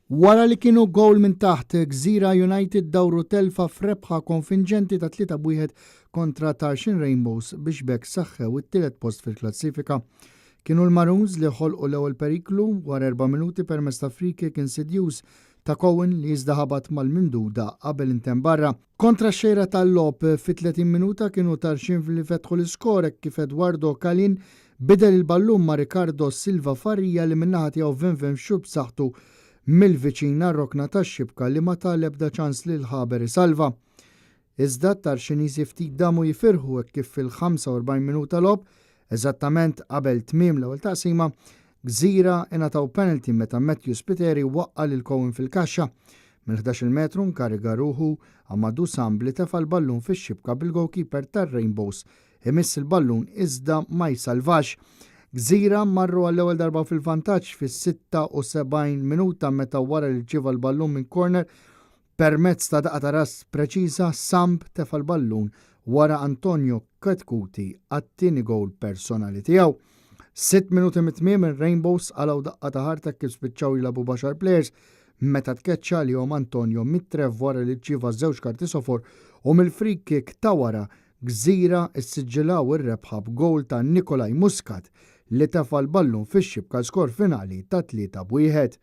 Wara li kienu gowl minn taħt, Gżira United dawru telfa f'rebħa konvinċenti ta' 3-1 kontra Tarxien Rainbows biex b'hekk saħħew it-tielet post fil-klassifika. Kienu l-Maroons li ħolqu l-ewwel periklu wara erba' minuti permezz ta' free-kick insidjuż ta' Cohen li iżda ħabat mal-mimduda qabel intemm barra. Kontra x-xejra tal-logħob, fit-30 minuta kienu Tarxien li fetħu l-iskor hekk kif Eduardo Kalin bidel il-ballun ma' Ricardo Silva Faria li min-naħa tiegħu venven f'xut b'saħħtu mill-viċin għar-rokna tax-xibka li ma ta l-ebda ċans lil Haber isalva. Iżda t-Tarxiniżi ftit damu jifirħu hekk kif fil-45 minuta logħob, eżattament qabel tmiem l-ewwel taqsima, Gżira ingħataw penalty meta Matthew Spiteri waqqa' lil Cohen fil-kaxxa. Mill-ħdax-il metru nkariga ruħu Amadou Samb li tefa' l-ballun fix-xibka bil-goalkeeper tar-Rainbows imiss il-ballun iżda ma jsalvax. Gżira marru għall-ewwel darba fil-vantaġġ fis-76 minuta meta wara li rċieva l-ballun minn corner Permezz ta' daqqa ta' ras preċiża, Samb tefa' l-ballun wara Antonio Chetcuti għat-tieni gowl personali tiegħu. Sitt minuti mit-tmiem ir-Rainbows qalgħu daqqa ta' ħarta kif spiċċaw jilagħbu b'għaxar plejers meta tkeċċa għalihom Antonio Mitrev wara li rċieva żewġ karti sofor u mill-free kick ta' wara Gżira ssiġġilaw ir-rebħa b'gowl ta' Nikolai Muscat li tefa' l-ballun fix-xibka l-skor finali ta' 3-1.